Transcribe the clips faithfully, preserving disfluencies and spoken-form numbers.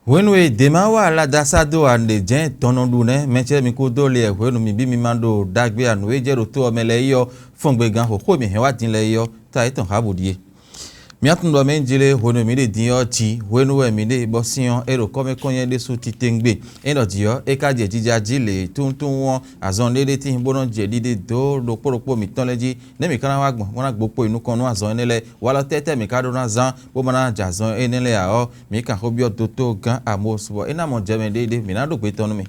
Hwenu e Dema wa Ladasa dó anɖe jɛ́n tɔn nɔ ɖu nɛ́, mɛcɛ́ mi kúdó liɛ hwenu mi bí mi ma ɖo ɖagbe anu e jɛ ɖo tó ɔ́ mɛ lɛ́ɛ yi ɔ́, fɔngbegan xo xó e mǐ hɛn wá din lɛ́ɛ yi ɔ́, ta yětɔn há bǔ ɖíe. Mǐ tunwun ɖɔ mɛ jlé hwenu e mǐ ɖe din ɔ́ jí, hwenu wɛ mǐ ɖe bɔ sin ɔ́, é ɖo kɔ́mɛkɔ́nyɛ ɖésú titewungbe. É ɖɔ jǐ ɔ́, é ka jɛ jija jí lě túntún ɔ́, azɔn ɖé ɖé tíin bó nɔ́ jɛ ɖiɖe dó ɖokpó ɖokpó mǐtɔn lɛ́ɛ jí, nɛ̌ mǐ ka ná wá gbɔn bó ná gbo kpo yi nukɔn nú azɔn énɛ́ lɛ́ɛ? Walɔ tɛ́tɛ́ mǐ ka ɖó ná zán bó ma ná jɛ azɔn énɛ́ lɛ́ɛ ǎ ɔ́, mǐ kan xó byɔ́ dotó gán Amose bɔ é ná mɔ jɛ mɛ ɖéeɖé, mǐ ná ɖó gbe tɔn nú mì.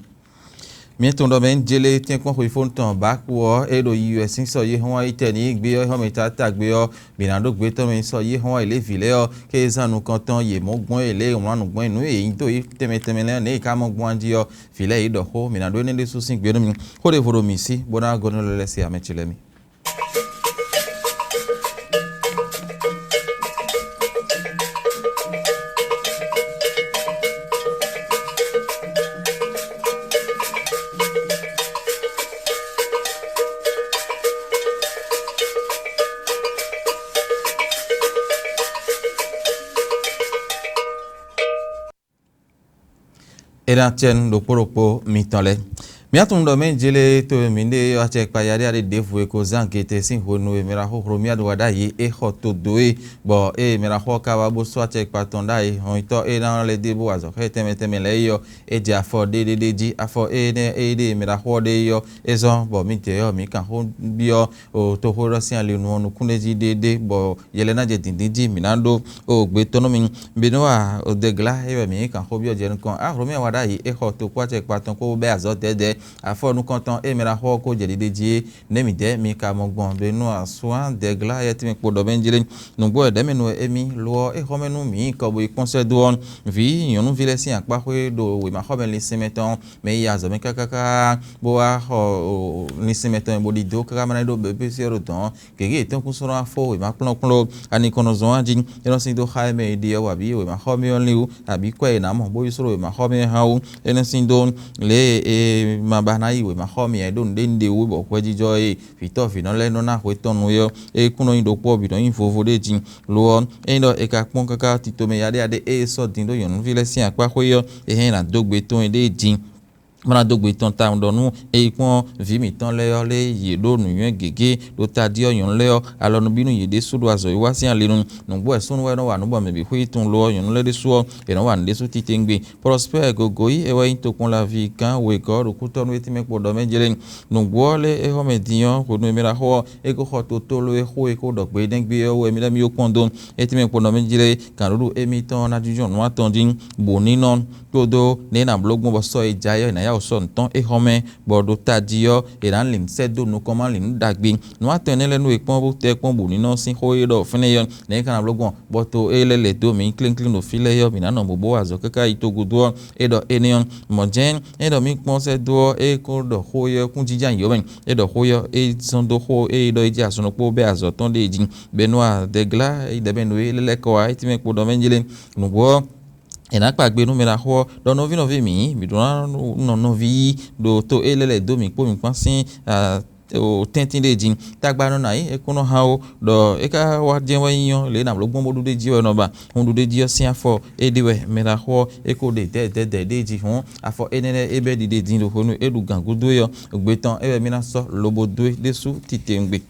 Mǐ tunwun ɖɔ mɛ jlé tɛ́nkpɔ́n xweyífónu tɔn Báku ɔ́, é ɖo yiyi wɛ sín sɔ yi hɔn wá yi tɛ n'i gbé ɔ́, é hɔn mǐ ta ta gbé ɔ́, mǐ ná ɖó gbe tɔn mɛ sɔ yi hɔn wá yi lě vǐ lɛ́ɛ ɔ́, ké zán nukɔn tɔn yě mɔ gbɔn é lě e wlán nǔ gbɔn é nǔ e yě nyi dó yě tɛnmɛ tɛnmɛ lɛ́ɛ ɔ́, nɛ̌ yě ká mɔ gbɔn jí ɔ́, vǐ lɛ́ɛ yě ɖɔ xó, mǐ ná ɖó énɛ́ ɖésú sín gbe nú mi. Xó ɖěvo ɖo mǐ sí, bó ná gɔ́ nú lɛ́lɛ́ se amɛ ce lɛ́ɛ mì. É ná acɛ nú ɖokpó ɖokpó mitɔn lɛ́ɛ. Mǐ tunwun ɖɔ mɛ jlé to e mǐ ɖe ɔ́, acɛkpa yaɖéyaɖé ɖěvo e ko zán gete sín hwenu e mɛ ɖaxó Hlomia ɖo wa ɖ'ayǐ é xɔ to dó é, bɔ ée mɛ ɖaxó ɔ́ ka wá bó sɔ́ acɛkpa tɔn ɖ'ayǐ, hɔnyitɔ́ e ná lɛ́ dó bó wa azɔ̌ xá ɛ tɛnmɛ tɛnmɛ lɛ́ɛ é ɔ́, é jɛ afɔ ɖéɖéɖé jí. Afɔ énɛ́ e ɖe mɛ ɖaxó ɔ́ ɖe é ɔ́, é zɔ́n bɔ mǐdɛɛ ɔ́, mǐ kan xó byɔ́ toxóɖɔsín ali nu ɔ́ nukún ɖé jí ɖéɖé, bɔ yɛ lɛ́ɛ ná jɛ dǐndín jí mǐ ná ɖó o gbe tɔn nú mi. Bǐ nú wa, Odɛglá é wɛ mǐ kan xó byɔ́ jɛ nukɔn. Ahlɔ̌mɛ wa ɖ'ayǐ é xɔ tokpɔ́ acɛkpa tɔn kpó bɛ́ azɔ̌ dɛ̌dɛ̌. Afɔ nukɔntɔn e mɛ ná xɔ ɔ́ kó jɛ ɖiɖe jí é, nɛ̌ mǐdɛɛ mi ka mɔ gbɔn? Bǐ nú asú Dɛglá yɛtɛ́nmɛ kpo ɖɔ mɛ jlé. Nǔgbó wɛ ɖɛ̌ mɛ nú wɛ émí lo ɔ́, é xɔ mɛ nú mǐ kɔ bo yi kpɔ́n sɛ́ dó ɔ́, vǐ nyɔ̌nuví lɛ́ɛ sín akpáxwé ɖo wěmaxɔmɛ linsinmɛ tɔn mɛ yi azɔ̌ mɛ káká bó wá xɔ linsinmɛ tɔn e bo ɖidó káká ma ná ɖó bɛ̌bɛ́sí ɔ́ ɖo dɔ̌n. Gěgé yětɔn kún sɔ́ ná fó wěma kplɔ́nkplɔ́n anikɔnnɔzɔn ɔ́ jí. É nɔ sín dó xá e mɛ e ɖe ɔ́, abǐ wěmaxɔmɛ ɔ́ lin wú, abǐ kwɛ́ e è nǎ mɔ bó yi sló wěmaxɔmɛ ɔ́ hán wú. É nɔ sín dó lě e è ma ba ná yi wěmaxɔmɛ ǎ é ɖó nǔɖé nu ɖe wú bɔ hwɛjijɔ e vǐtɔ́ vǐnɔ lɛ́ɛ nɔ ná hwe tɔn nú é ɔ́, é kún nɔ nyí ɖokpó ɔ́ bǐ nɔ nyí vovo ɖé jí. Lo ɔ́, ényí ɖɔ è ka kpɔ́n káká titomɛ yaɖéyaɖé e è sɔ́ din ɖó nyɔ̌nuví lɛ́ɛ sín akpá xwé ɔ́, é hɛn ná dó gbe tɔn éɖée jí. Bó ná dó gbe tɔn tawun ɖɔ nú é yi kpɔ́n vǐ mǐtɔn lɛ́ɛ ɔ́ lé yě ɖó nǔnywɛ́ gěgé ɖo tají ɔ́ nyɔ̌nu lɛ́ɛ ɔ́, alɔ nú bínú yě ɖésú ɖo azɔ̌wiwa sín ali nu. Nǔgbó wɛ súnnu wɛ nɔ wa nǔ bɔ mɛ bǐ xwí tunwun lo ɔ́, nyɔ̌nu lɛ́ɛ ɖésú ɔ́, è nɔ wa nǔ ɖésú titewungbe. Prɔspɛ́ɛ Gogoyi é wɛ nyí tokpɔnlaví gán wegɔ́ ɖo kútɔ́nú é tɛ́nmɛ kpo ɖɔ mɛ jlé. Nǔgbó ɔ́ lé é xɔ mɛ din ɔ́, hwenu e mɛ ɖaxó ɔ́, é ko xɔ totólo e xó e ko ɖɔ gbe nɛ́ gbé ɔ́ wú wɛ mì lɛ́ mì yó kpɔ́n dó. É tɛ́nmɛ kpo ɖɔ mɛ jlé, gǎnɖuɖu émítɔn ná jínjɔ́n nǔ atɔn jí, bǒ ní nɔ kpódó nɛ̌ è nǎ bló gbɔn bɔ sɔ́ e jɛ ayɔ́ è nǎ yá wǔ sɔ́ nǔ tɔn é xɔ mɛ, bɔ ɖo tají ɔ́, è nǎ lin sɛ́ dó nukɔn má lin nǔ ɖagbe. Nǔ atɔn énɛ́ lɛ́ɛ nú è kpɔ́n bó tɛ́ kpɔ́n bǔ ní nɔ sín xó e ɖɔ fínɛ́ ɔ́, nɛ̌ è ka ná bló gbɔn, bɔ to é lɛ́ lɛ̌ dó mǐ klénklín ɖo fí lɛ́ɛ ɔ́, mǐ ná nɔ bó bó wa azɔ̌ káká yi togun dó ɔ́, é ɖɔ énɛ́ ɔ́. Mɔ̌ jɛ́n é ɖɔ mì kpɔ́n sɛ́ dó ɔ́, é ko ɖɔ xó é ɔ́ kún jínjɔ́n ayǐ ɔ́ mɛ. É ɖɔ xó é ɔ́, é zɔ́n dó xó e ɖɔ é jí azɔn ɖokpó bɛ́ azɔ̌ tɔn ɖe jí. Bɛnu Adɛglá é ɖɛ̌ mɛ nǔ e lɛ́ kɔ wá é tɛ́nmɛ kpo ɖɔ mɛ jlé. Nǔgbó ɔ́, è nǎ kpa gbe nú mɛ ɖaxó ɔ́ ɖɔ nɔví nɔví mǐ, mǐ ɖó ná nɔ nɔví yí ɖo to élɔ́ lɛ́ɛ dó mǐ kpó mǐ kpán sín tɛ́ntin ɖé jí. Tagba nɔ nǎ yí é kún nɔ hán ó, ɖɔ é ka wá jɛ́n wɛ nyí ɔ́, lě e nǎ bló gbɔn bó ɖu ɖ'é jí wɛ nɔ ba. Hun ɖu ɖ'é jí ɔ́ sín afɔ é ɖe wɛ mɛ ɖaxó ɔ́ é ko ɖe dɛ̌dɛ̌dɛ̌ ɖ'é jí hɔn, afɔ énɛ́ lɛ́ɛ é bɛ́ ɖiɖe din ɖo hwenu e é ɖu gǎn gúdo é ɔ́, gbe tɔn é wɛ mì ná sɔ́ lobo dó é ɖésú titewungbe.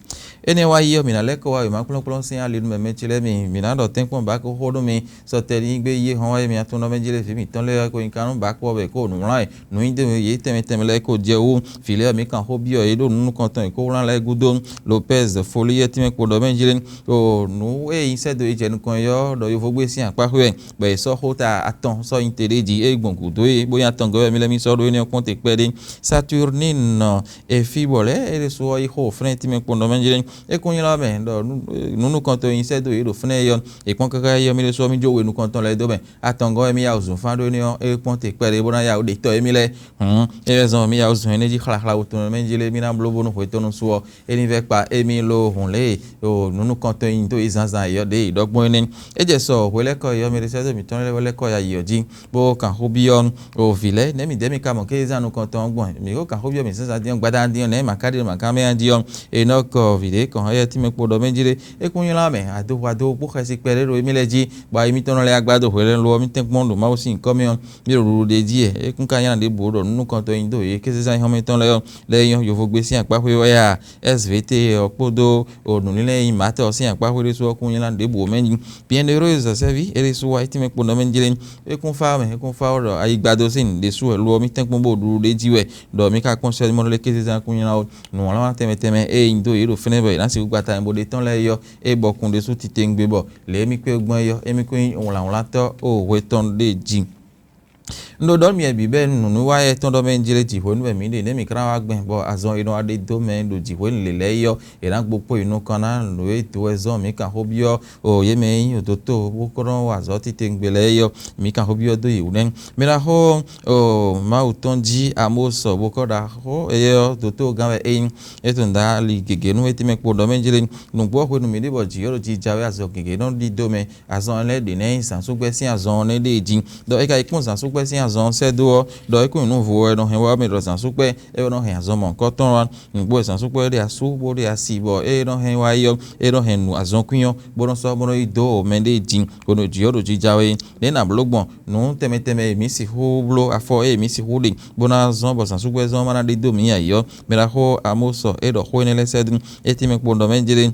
Énɛ́ wá yi ɔ́, mǐ ná lɛ́ kɔ wá wěma kplɔ́nkplɔ́n sín ali nú mɛ mɛ ce lɛ́ɛ mi, mǐ ná ɖɔ tɛ́nkpɔ́n bǎ ko xó nú mi. Sɔtɛ́ ní gbé yí hɔn wá é mi atúnɔ mɛ jí lé vǐ mǐtɔn lɛ́ɛ wɛ ko nyi ka nú bǎ kpɔ́ bɔ è kó nǔ wlán wɛ. Nǔnyiɖe e yě tɛnmɛ tɛnmɛ lɛ́ɛ ko jɛ wú. Vǐ lɛ́ɛ ɔ́, mǐ kan xó byɔ́ yě ɖo nǔ nukɔntɔn è kó wlán lɛ́ɛ gúdo. Lopɛ́z Folíyɛ́ tɛ́nmɛ kpo ɖɔ mɛ jí lé. Ɖo nǔ e nyi sɛ́ dó yi jɛ nukɔn é ɔ́, ɖɔ yovógbé sín akpá xwé wɛ, bɔ è sɔ́ xó ta atɔn sɔ́ nyi te ɖé jí, é gbɔn gǔdo é, bó nyí atɔngɔ́ wɛ mì lɛ́ mì sɔ́ ɖó énɛ́ ɔ́ kpɔ́n te kpɛɖé. Saturnínɔ Efíbɔlɛ́ é ɖésú ɔ́ yi xó fɛ́nɛ́ tɛ́nmɛ kpɔ́n ɖɔ mɛ jí lé. É kún nylá mɛ ɖɔ nǔ nukɔntɔn e nyi sɛ́ dó yě ɖo fɛ́nɛ́ é ɔ́, è kpɔ́n káká yi ɔ́, mì ɖésú ɔ́, mì jó we nukɔntɔn lɛ́ɛ dó mɛ. Atɔngɔ́ wɛ mì yá wǔ zun fán ɖó énɛ́ ɔ́, é kpɔ́n te kpɛɖé bó ná yá wǔ ɖe tɔ́ émí lɛ́ɛ. Hǔn é wɛ zɔn mì yá wǔ zun énɛ́ jí xlaxla wutun mɛ jí lé mì ná bló bónú hwetɔ́nu su ɔ́, é ní vɛ́ kpa émí ló hǔn lě e nǔ nukɔntɔn nyi dó yě zǎnzǎn yě ɔ́ ɖě yě ɖɔ gbɔn énɛ́. É jɛ sɔ hwelɛ́kɔ yɔ́ mɛ ɖé sɛ́ dó mǐtɔn lɛ́ɛ hwelɛ́kɔ ya yi ɔ́ jí, bó kan xó byɔ́ vǐ lɛ́ɛ nɛ̌ mǐdɛɛ mì ka mɔ kézán nukɔntɔn ɔ́ gbɔn. Mǐ ko kan xó byɔ́ mǐ zǎnzǎn dín ɔ́ gbadá dín ɔ́, nɛ̌ mǐ ma ka ɖi nǔ ma ka mɛ jí ɔ́, Enɔ́kɔ vǐ ɖé kɔn xá yɛ tínmɛ kpo ɖɔ mɛ jí ɖé. É kún nylá mɛ adohu adohu kpó xɛsi kpɛɖé ɖo émí lɛ́ɛ jí, bɔ ayi mitɔn nɔ lɛ́ agbado hwelɛ́nlú ɔ́, mì tɛ́nkpɔ́n ɖo Mawu sín nyǐkɔ mɛ ɔ́, mì ɖo ɖuɖu ɖe jí wɛ. É kún ka nylá ɖěbǔ ɖɔ nǔ nukɔntɔn nyi dó yě kézezán xɔ́mɛtɔn lɛ́ɛ ɔ́, lɛ́ɛ nyɔ́ yovógbé sín akpáxwé wɛ a? S V T ɔ́ kpódó nǔlínlɛ́n e nyí Matɛ́ ɔ́ sín akpáxwé ɖésú ɔ́ kún nylá ɖěbǔ mɛ jí. Piɛnɖeróyezɔ sɛ́ví é ɖésú wá é tínmɛ kpo nɔ mɛ jí lé. É kún fá mɛ, é kún fá ɖɔ ayigbado sín nǔ ɖésú wɛ lo ɔ́, mì tɛ́nkpɔ́n bó ɖuɖu ɖe jí wɛ, ɖɔ mì ka kpɔ́n sɛ́ mɔ lé kézezán kún nylá ó. Nǔwlánwlán tɛnmɛ tɛnmɛ e nyi dó yě ɖo fínɛ́ bɔ yě ná sixú gbata nyibó ɖé tɔn lɛ́ɛ é ɔ́, é bɔkun ɖésú titewungbe bɔ lě e mì kpé gbɔn é ɔ́, émí kún nyí wlǎnwlántɔ́ o hwe tɔn ɖé jí. Un ɖó ɖɔ nú mi bǐ bɔ nǔnúwáyɛ tɔn ɖɔ mɛ jlé jǐ hwenu wɛ mǐ ɖe nɛ̌ mǐ ka ná wá gbɛn, bɔ azɔn e nɔ wá ɖe dó mɛ ɖo jǐ hwenu lě lɛ́ɛ é ɔ́, è nǎ gbo kpó yi nukɔn ná nǔ e dó wɛ zɔ́n mǐ kan xó byɔ́ o yě mɛ e nyí dotóo bó kɔ́ nɔ wa azɔ̌ titewungbe lɛ́ɛ é ɔ́, mǐ kan xó byɔ́ dó yě wú nɛ́. Mɛ ɖaxó Mawu tɔn jí Amosɔ bó kɔ́ ɖaxó éyɛ́ ɔ́, dotóogán wɛ é nyí. É tunwun ɖɔ ali gěgé nú étɛ́mɛ kpo ɖɔ mɛ jlé. Nǔgbó ɔ́ hwenu mǐ ɖe bɔ jǐ ɔ́ ɖo jija wɛ azɔn gěgé nɔ ɖidó mɛ. Azɔn lɛ́ɛ ɖě nɛ́ nyí zǎnsúgbɛ́ sín azɔn ɔ́ nɛ́ ɖée jí. Ɖɔ é ka yi kpɔ́n zǎnsúgbɛ́ sín azɔn ɔ́ sɛ́ dó ɔ́, ɖɔ é kún nyi nǔ vo wɛ è nɔ hɛn wá mɛ ɖɔ zǎnsúgbɛ́ é wɛ nɔ hɛn azɔn mɔ̌hunkɔtɔn wá. Nǔgbó wɛ zǎnsúgbɛ́ ɖe asú bó ɖe asi bɔ é nɔ hɛn wá yi ɔ́, é nɔ hɛn nǔ azɔnkwín ɔ́, bó nɔ sɔ́ bó nɔ yi dó mɛ ɖée jí. Hwenu jǐ ɔ́ ɖo jija wɛ é. Nɛ̌ nǎ bló gbɔn nǔ tɛnmɛ tɛnmɛ e mǐ sixú bló, afɔ e mǐ sixú ɖe, bó ná zɔ́n bɔ zǎnsúgbɛ́ zɔ́n ma ná ɖe dó mǐ ǎ é ɔ́, mɛ ɖaxó Amosɔ é ɖɔ xó énɛ́ lɛ́ɛ sɛ́ dó étɛ́mɛ kpo ɖɔ mɛ jlé.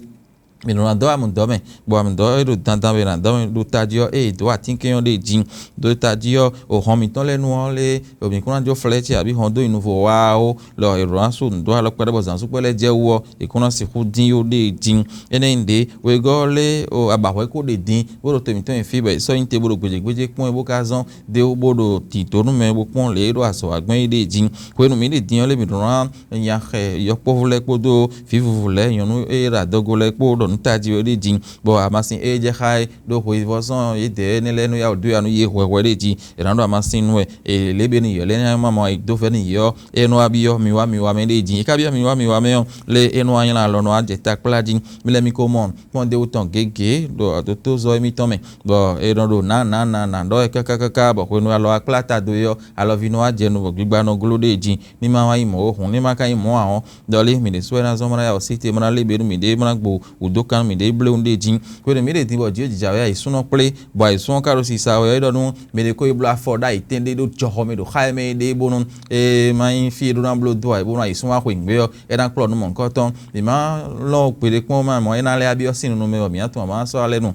Mǐ ɖo ná dɔ́ amǔdɔ́ mɛ, bɔ amǔdɔ́ e ɖo dandan wɛ è nǎ dɔ́ mɛ ɖo tají ɔ́, ée è dǒ atínkɛn ɔ́ ɖe jí, ɖó tají ɔ́, o hɔn mǐtɔn lɛ́ɛ nu ɔ́ lé, mǐ kún ná jó flɛ́ ce abǐ hɔn dó nyi nuvo wá ó, lɔ è ɖǒ ná sú nǔ dó alɔ kpɛɖé bɔ zǎnsúkpɛ́ lɛ́ɛ jɛ wú ɔ́, è kún ná sixú dín yó ɖe jí. Énɛ́ nyí ɖě, wegɔ́ lé o abǎhwɛ kó ɖe din, bó ɖo to mǐtɔn nyi fí bɔ è sɔ́ nyi te bó ɖo gbějégbéjé kpɔ́n wɛ bó ka zɔ́n dó bó ɖo tǐdó nú mɛ bó kpɔ́n lě e ɖo azɔ̌ wa gbɔn é ɖe jí. Hwenu mǐ ɖe din ɔ́ lé mǐ ɖǒ ná nya xɛ yɔkpɔ́vú lɛ́ɛ kpódó vǐvúvú lɛ́ɛ, nyɔ̌nu e ɖo adɔgo lɛ́ɛ kpó ɖɔ nǔ tají wɛ ɖé jí, bɔ amasin e jɛ xá é ɖó hweyivɔ́zɔn yědɛɛ énɛ́ lɛ́ɛ nɔ yá wǔ dó ya nú yě hwɛhwɛ ɖé jí, è nǎ ɖo amasin nú wɛ. È lě be nú yě lɛ́ɛ ná má mɔ è dó vɛ́ nú yě ɔ́, é nɔ wá byɔ́ mi wá mi wá mɛ ɖé jí. É ka byɔ́ mi wá mi wá mɛ ɔ́, lé é nɔ wá nylá alɔ nɔ wá jɛ takplá jí. Mi lɛ́ mi ko mɔ kpɔ́n d'é wú tɔn gěgé ɖo dotózɔ́ émítɔn mɛ, bɔ è nɔ ɖo nǎ nǎ nǎ nǎ ɖɔ wɛ káká káká, bɔ hwenu e alɔ wá kplá ta dó é ɔ́, alɔví nɔ wá jɛ nu bɔ gbigba nɔ gló ɖé jí. Ní ma wá nyí mɔ̌ ó hǔn, ní ma ka nyí mɔ̌ ǎ ɔ́, ɖɔlí mǐ ɖésú wɛ ná zɔ́n bó ná ya wǔ sí te, bó ná lé bě nú mǐɖée, bó ná gbo wǔdókan nú mǐɖée bléwún ɖé jí. Hwenu mǐ ɖe din bɔ jǐ jija wɛ ayǐsúnɔ kplé, bɔ ayǐsúnɔ ka ɖo sisa wɛ ɔ́, é ɖɔ nú mɛ ɖě ko yi bló afɔ ɖó ayǐtɛ́n ɖé ɖó jɔxɔ mɛ ɖo xá e mɛ é ɖe bónú é má nyí fí e ɖó ná bló dó ǎ, bónú ayǐsúnɔ wá xweyǐgbe ɔ́, é ná kplɔ́ nǔ mɔ̌hunkɔtɔn. Mǐ má lɔn gbeɖé kpɔ́n má mɔ é ná lɛ́ byɔ́ sín nunu mɛ bɔ mǐ ná tunwun amǎ sɔ́ alɛ nu.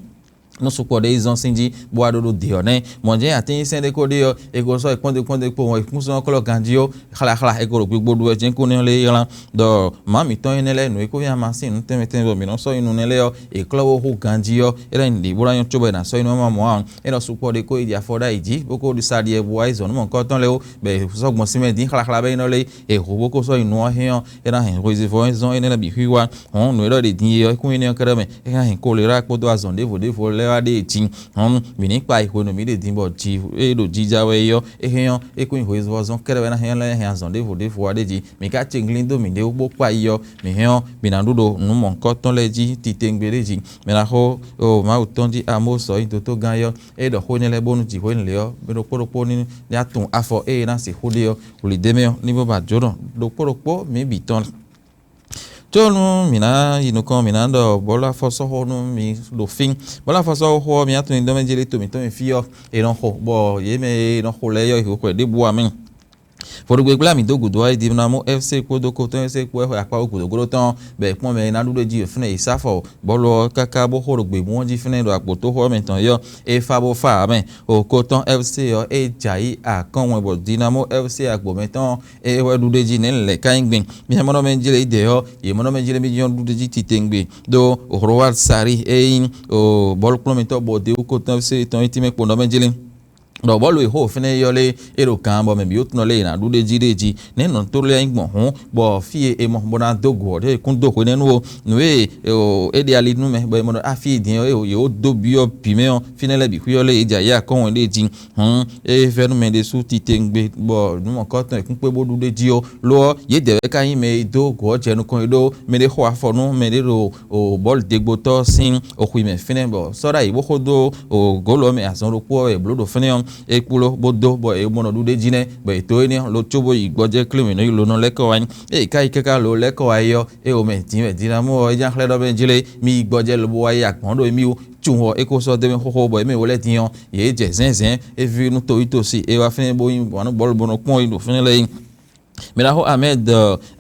Nú sukpɔ ɖé yi zɔ́n sín jí, bó wá ɖó ɖó dě ɔ́ nɛ́. Mɔ̌ jɛ́n atínsɛ́n ɖé ko ɖe ɔ́, è ko sɔ́ yi kpɔ́ndé kpɔ́ndé kpo wɔn, è kún sɔ́ klɔ́ ganjí ɔ́, xlaxla è ko ɖo gbigbo ɖu wɛ jɛ́n kó nɛ́ lé é ylán. Ɖɔ mǎ mǐtɔn énɛ́ lɛ́ɛ nǔ e kó nyí amasin nú tɛnmɛ tɛnmɛ bɔ mǐ nɔ sɔ́ nyi nu nɛ́ lɛ́ɛ ɔ́, è klɔ́ bó hú ganjí ɔ́, é ná nyí nǔɖé bó ná nyɔ́ cóbɔ è nǎ sɔ́ nyi nú ɔ́ ma mɔ ǎ. É nɔ sukpɔ ɖé ko yi ɖi afɔ ɖ'ayǐ jí, bó ko ɖi sa ɖi wɛ bó wá yi zɔ̌ nú mɔ̌hunkɔtɔn tɔn lɛ́ɛ ó, bɔ è sɔ́ gbɔn sín mɛ dín xlaxla bɔ é nyí nɔ lé, è hu bó ko sɔ́ nyi nu ɔ́ hɛn ɔ́, é ná hɛn hwezivɔ́ zɔ́n énɛ́ lɛ́ɛ bǐ xwíxwá. Hɔn nǔ e ɖɔ ɖě din é ɔ́, é kún nyí nɛ́ ɔ́ kɛ́ɖɛ́ mɛ, é ná hɛn kolera kpódó azɔ̌ ɖěvo ɖěvo lɛ́ɛ wá ɖée jí. Hɔn mǐ ní kpa yi hwenu mǐ ɖe din bɔ jǐ e ɖo jija wɛ é ɔ́, é hɛn ɔ́, é kún nyí hwezivɔ́ zɔ́n kɛ́ɖɛ́ wɛ ná hɛn lɛ́ hɛn azɔ̌ ɖěvo ɖěvo wá ɖ'é jí. Mǐ ka ce glín dó mǐɖée bó kpa yi ɔ́, mǐ hɛn ɔ́, mǐ ná ɖu ɖo nǔ mɔ̌hunkɔtɔn lɛ́ɛ jí titewungbe ɖé jí. Mǐ ná xo o Mawu tɔn jí Amosɔ nyí dotogán é ɔ́, é ɖɔ xó énɛ́ lɛ́ɛ bónú jǐ hwenu lě ɔ́, mɛ ɖokpó ɖokpó ní ná tunwun afɔ ée é ná sixú ɖe ɔ́, wlǐdé mɛ ɔ́, ní bó ba jǒnɔ ɖokpó ɖokpó mǐ bǐ tɔn. Có nú mǐ ná yi nukɔn, mǐ ná ɖɔ bɔ̌lu afɔsɔ́xo nú mi ɖo fí. Bɔ̌lu afɔsɔ́xo ɔ́, mǐ ná tunwun nyi dɔ́ mɛ jlé to mǐtɔn e fí ɔ́, è nɔ xo, bɔ yě mɛ e nɔ xo lɛ́ɛ ɔ́, è xo xwɛ ɖěbǔ ǎ mɛ. Vodúngbégbla mǐ dó gǔdo ɔ́, é ɖi ná mú F C kpódó Kotɔ́n F C kpó wɛ xwe akpá wú gǔdo gúdo tɔn, bɔ è kpɔ́n mɛ e ná ɖu ɖé jí fínɛ́ è sá fɔ bɔ̌lu ɔ́ káká bó xo ɖo gběmú ɔ́ jí fínɛ́ ɖo akpǒtóxó ɔ́ mɛ tɔn é ɔ́, é fá bó fá ǎ mɛ. O Kotɔ́n F C ɔ́, é jɛ ayǐ akɔ́nwɛn bɔ Dinamo F C agbo mɛ tɔn ɔ́, é wɛ ɖu ɖé jí nɛ̌ lɛ̌ ka nyí gbɛn. Mɛ mɔɖɔ mɛ jlé yi dɛ ɔ́, yě mɔɖɔ mɛ jlé mí jí ɔ́ ɖu ɖé jí titewungbe ɖó Howard Sari e nyí bɔ̌lukplɔ́nmɛtɔ́ bɔ Dewu Kotɔ́n F C tɔn é tínmɛ kpo nɔ mɛ jlé. Ɖɔ bɔ̌lu e xó fɛ́nɛ ylɔ́ lé é ɖo kan bɔ mɛ bǐ wótunɔ lɛ́ɛ è nǎ ɖu ɖ'é jí ɖ'é jí. Nɛ̌ nɔ tó lɛ́ɛ nyí gbɔn hǔn, bɔ fí e è mɔ bó ná dó gǔ ɔ́ ɖé kún dó hwenu énɛ́ wú ó. Nǔ e è ɖe ali nú mɛ bɔ è mɔ ɖɔ afí e din ɔ́, yě wó dó byɔ́ bǐ mɛ ɔ́, fínɛ́ lɛ́ɛ bǐ xwíyɔ́ lé yě jɛ ayǐ akɔ́wɛn ɖé jí. Hǔn é vɛ́ nú mɛɖé sú titewungbe bɔ nǔ mɔ̌kɔtɔn è kún kpé bó ɖu ɖ'é jí ó. Lo ɔ́, yědɛɛ wɛ ka nyí mɛ e dó gǔ ɔ́ jɛ nukɔn e ɖó mɛɖé xo afɔ nú mɛɖé ɖo bɔ̌lu dégbotɔ́ sín oxwi mɛ fínɛ́, bɔ sɔ́ ɖ'ayǐ bó xo dó gǒlɔ ɔ́ mɛ azɔn ɖokpó ɔ́ wɛ blǒ ɖo fínɛ́ ɔ́, é kpló bó dó bɔ è mɔ nɔ ɖu ɖ'é jí nɛ́, bɔ è dó énɛ́ ɔ́ lo cóbó yi gbɔjɛ́ klé mǐ nɔ yi lo nɔ lɛ́ kɔ wá nyí. Ée è ká yi káká lo lɛ́ kɔ wá yi ɔ́, é womɛ din wɛ Dinamo ɔ́ é ná xlɛ́ ɖɔ mɛ jlé mì yi gbɔjɛ́ lobo wá yi agbɔ̌n ɖo émí wú. Cun ɔ́ é ko sɔ́ dó mɛ xóxó bɔ émí wo lɛ́ din ɔ́, yě jɛ zɛ̌nzɛ̌n é ví nú towítɔ́ si é wá fínɛ́ bó nyí wǎn nú bɔ̌lu bó nɔ kpɔ́n yi ɖo fínɛ́ lɛ́ɛ yi. Mɛ ɖaxó Ahmed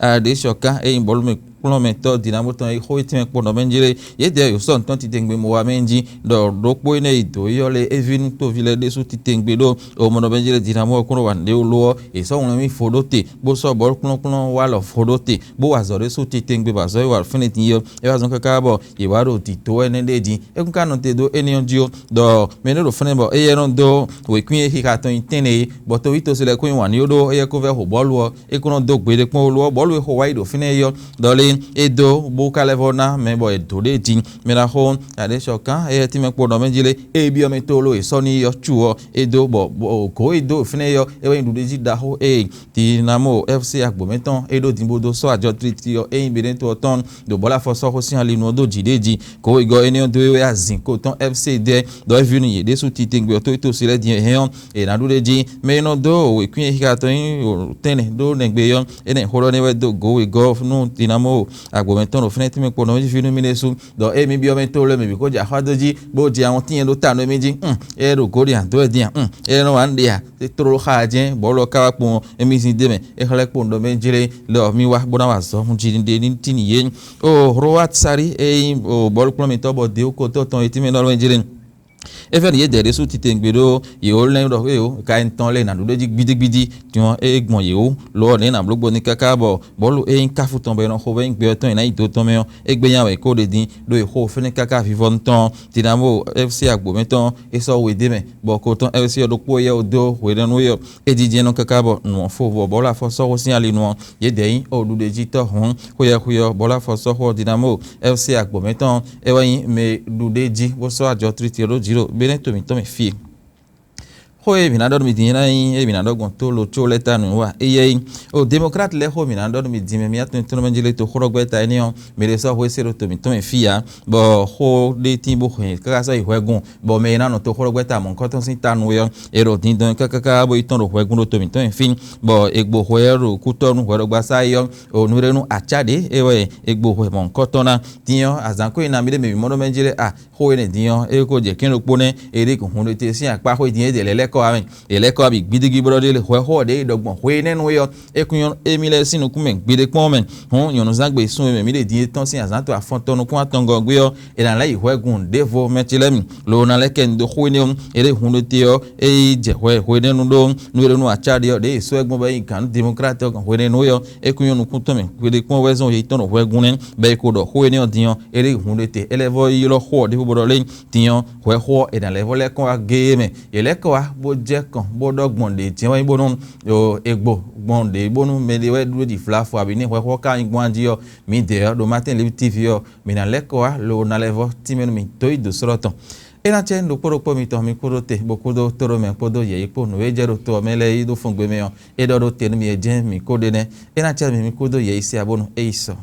Aɖesɔka e nyí bɔ̌lumɛkplɔ́nmɛtɔ́ Dinamo tɔn e xó e tɛ́nmɛ kpɔ́n ɖɔ mɛ jlé yědɛɛ yǒ sɔ́ nǔtɔn titewungbe mɔ wa mɛ njí ɖɔ ɖokpó énɛ́ e dǒ yi ɔ́ lé é ví nú toví lɛ́ɛ ɖésú titewungbe ɖó omɔnɔ mɛ jlé Dinamo ɔ́ kún ɖo wa nǔɖé wú lo ɔ́, è sɔ́ wlɛnmí vo ɖó te, bó sɔ́ bɔ̌lukplɔ́nkplɔ́n wá lɔ vo ɖó te, bó wa azɔ̌ ɖésú titewungbe bɔ azɔ̌ e wa ɖo fínɛ́ din é ɔ́, é wá zɔ́n káká bɔ yě wá ɖo dǐdó wɛ nɛ́ ɖé din. É kún ka nɔ te dó énɛ́ ɔ́ jí ó, ɖɔ mɛ e nɔ ɖo fínɛ́ bɔ éyɛ́ nɔ dó wěkwín e xixa tɔn nyi tɛ́nne é, bɔ toví tosí lɛ́ɛ kún nyi wǎn n'i ó ɖó éyɛ́ kó vɛ́ xo bɔ́lu ɔ́, é kún nɔ dó gbe ɖé kpɔ́n ó lo ɔ́, bɔ̌lu e xo wá yi ɖo fínɛ́ é ɔ́, ɖɔ lé é dó bó ka lɛ́ vɔ́ ná mɛ bɔ è dǒ ɖé din. Mɛ ɖaxó Aɖesɔka éyɛ́ tínmɛ kpó ɖɔ mɛ jí lé, ée byɔ́ mɛ tlóló è sɔ́ n'i ɔ́ cu ɔ́, é dó bɔ gǒ e dó fínɛ́ é ɔ́, é wɛ nyí ɖuɖéjí ɖaxó e Dinamo F C agbǒmɛ tɔn e ɖó din bó dó sɔ́ ajɔ tlitli ɔ́, é nyí Benɛ́to ɔ́ tɔn ɖo bɔ̌ lɛ́ afɔ sɔ́ xó sín ali nu ɔ́ dó jǐ ɖé jí. Kǒ wegɔ́ énɛ́ ɔ́ dó é wɛ azǐn ko tɔn F C dɛ́ ɖɔ é ví nú yě ɖésú titewungbe ɔ́ tó é to si lɛ́ɛ din hɛn ɔ́, è nǎ ɖu ɖ'é jí. Mɛ e nɔ dó wěkwín e xixa tɔn nyí tɛ́nnɛ ɖó nɛgbé ɔ́, énɛ́ xó ɖɔ nɛ́ wɛ dó gǒ wegɔ́ nú Dinamo agbǒmɛ tɔn ɖo fínɛ́ tɛ́nmɛ kpo nɔ jí fí nú mì ɖésú. Ɖɔ ée mì byɔ́ mɛ tlóló mɛ bǐ ko jɛ axwá dó jí, bó jɛ awɔntín nyɛ ɖó ta nú émí jí. Ée ɖo gǒ ɖi ǎ dó wɛ din a? Ée nɔ wǎ un ɖe a? Tlóló xa jɛ́n bɔ̌lu ɔ́ ka wá kpɔ́n émí zín d'é mɛ, é xlɛ́ kpowun ɖɔ mɛ jlé lɔ mì wá bó ná wa azɔ̌ hun jí ɖe ní tín yě. O Hloat Sari e nyí bɔ̌lukplɔ́nmɛtɔ́ bɔ Dewúkotɔ́ tɔn e tínmɛ ɖɔ mɛ jlé. É fɛ́nú yědɛɛ ɖésú titewungbe ɖó yě wó lɛ́n ɖɔ éyo ka nyí tɔn lɛ́ɛ nǎ ɖu ɖó jí gbídígbídí, din ɔ́ é gbɔn yě wú. Lo ɔ́, nɛ̌ nǎ bló gbɔ ní káká bɔ bɔ̌lu e nyí káfú tɔn bɔ è nɔ xo vɛ́ nyí gbɛ ɔ́ tɔn è nǎ yi do tɔn mɛ ɔ́, é gbé nya wɛ kó ɖe din ɖó è xo fɛ́nɛ́ káká vivɔnu tɔn. Dinamo F C agbǒmɛ tɔn é sɔ́ we d'é mɛ, bɔ ko tɔn F C ɔ́ ɖokpó yɛ wó dó hwenɛ́nu é ɔ́, é jijɛ nɔ káká bɔ nǔ ɔ́ fó bɔ bɔ̌lu afɔ sɔ́ xó sín ali nu ɔ́, yědɛɛ nyí o ɖuɖéjítɔ́ hɔn xweyɛ́xweyɛ́ bɔ̌lu afɔ sɔ́ xó Dinamo F C agbǒmɛ tɔn é wɛ nyí mɛ ɖuɖéjí bó sɔ́ ajɔ tlitli ɖó jǐ ɖo Benɛ́to mǐtɔn mɛ fí e. Xó e mǐ ná ɖɔ nú mi din é ná nyí e mǐ ná ɖɔ gbɔn tó lo có lɛ́ɛ ta nǔ wa éyɛ́ nyí. O Demɔkrát lɛ́ɛ xó mǐ ná ɖɔ nú mi din mɛ mì atɔn tɔn mɛ jlé toxóɖɔgbɛ́ta énɛ́ ɔ́, mɛ ɖé sɔ́ xwé se ɖo to mǐtɔn mɛ fí ǎ, bɔ xó ɖé tín bó hɛn káká sɔ́ yi hwɛgún, bɔ mɛ e ná nɔ toxóɖɔgbɛ́ta mɔ̌hunkɔtɔn sín ta nu é ɔ́, è ɖo dindɔn kákáká bó yi tɔn ɖo hwɛgún ɖo to mǐtɔn mɛ fí, bɔ è gbo hwɛ ɔ́ ɖo kútɔ́ nú hwɛɖɔgbasá é ɔ́, o nǔɖénú acá ɖě é wɛ è gbo hwɛ mɔ̌hunkɔtɔn ná. Din ɔ́, azǎn ko nyi na mì ɖé mɛ mǐ mɔ ɖɔ mɛ jlé a, xó énɛ́ din ɔ́, é ko jɛ kɛ́n ɖokpó nɛ́, è ɖe hunɖe te sín akpá xwé din é ɖě lɛ́ lɛ́ kɔ wá mɛ. È lɛ́ kɔ wá bǐ gbídígbí bó ɖɔ ɖé lé hwɛ xó ɔ́ ɖě ɖɔ gbɔn hwenɛ́nu é ɔ́, é kún nyɔ́ émí lɛ́ɛ sín nukún mɛ gbeɖé kpɔ́n mɛ. Hǔn nyɔ̌núzán gbe sun e mɛ mǐ ɖe din é tɔ́n sín azǎn to afɔntɔn nukún atɔngɔ́ gbé ɔ́, è nǎ lɛ́ yi hwɛgún ɖěvo mɛ ce lɛ́ɛ mi. Lo ná lɛ́ kɛ nu dó xó énɛ́ ɔ́, è ɖe hunɖe te ɔ́, é yi jɛ hwɛ hwenɛ́nu ɖó nú é ɖo nú acá ɖé ɔ́, ɖěe è sɔ́ ɛ gbɔn bɔ é yi gǎn nú Demɔkrát ɔ́ gɔn hwenɛ́nu é ɔ́, é kún nyɔ́ nukún tɔn mɛ gbeɖé kpɔ́n wɛ zɔn yě tɔn ɖo hwɛgún nɛ́, bɔ è ko ɖɔ xó énɛ́ ɔ́ din ɔ́, é ɖe hunɖe te. É lɛ́ vɔ́ ylɔ́ xó ɔ́ ɖěvo bó ɖɔ lé din ɔ́, hwɛxó ɔ́, è nǎ lɛ́ vɔ́ lɛ́ kɔn wá géé mɛ. Yě lɛ́ kɔ wá bó jɛ kɔn bó ɖɔ gbɔn ɖě jɛ́n wɛ nyí bónú è gbo gbɔn ɖě bónú mɛɖé wɛ ɖó ɖi vlafɔ abǐ ní hwɛxó ɔ́ ka nyí gbɔn jí ɔ́, mǐdɛɛ ɔ́ ɖo Martin Libre T V ɔ́, mǐ ná lɛ́ kɔ wá lo ná lɛ́ vɔ́ tínmɛ nú mì dó yi dǒ slɔ́ tɔn. É ná cɛ ɖokpó ɖokpó mitɔn mi kpódó te bó kpódó tóɖómɛ kpódó yɛ̌yi kpó nǔ e jɛ ɖo to ɔ́ mɛ lɛ́ɛ yi ɖó fɔngbe mɛ ɔ́, é ɖɔ ɖó te nú mi e jɛ́n mǐ kó ɖe nɛ́. É ná cɛ mi mi kpódó yɛ̌yi sia bónú é yi sɔ.